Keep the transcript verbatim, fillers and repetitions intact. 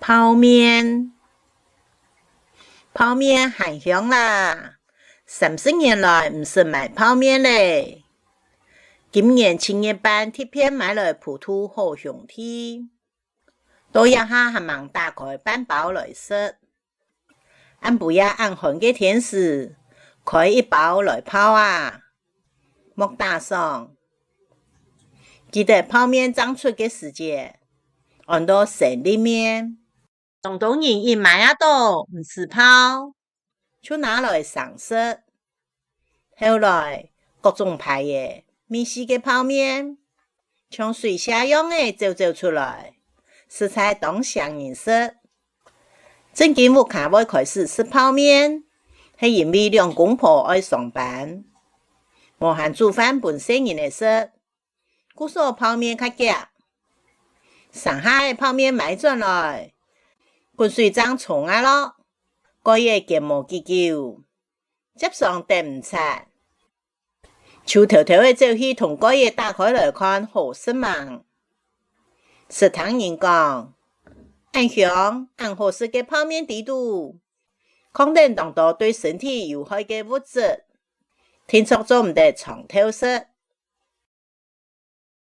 泡麵。泡麵還香啦！三十年來毋識買泡麵咧。今年七月半特別買來普渡好兄弟，到這下還吂打開半包來食。暗晡夜恁寒个天時，開一包來泡啊！莫打爽！記得泡麵正出个時節，安到生力麵。當多人一買啊著，毋使泡，就拿來生食。後來，各種牌仔、味緒个泡麵，像水蛇樣仔走走出來，實在當唌人食。正經屋下會開始食泡麵，係因為兩公婆愛上班，無閒煮飯分細人仔食， 故所泡麵較遽。成下个泡麵買轉來，滾水正沖啊落，蓋仔弇無幾久，輒常等毋掣，就偷偷仔走去同蓋仔打開來看好食吂。識聽人講，恁香、恁好食个泡麵底肚，囥等當多對身體有害个物質，定著做毋得長透食。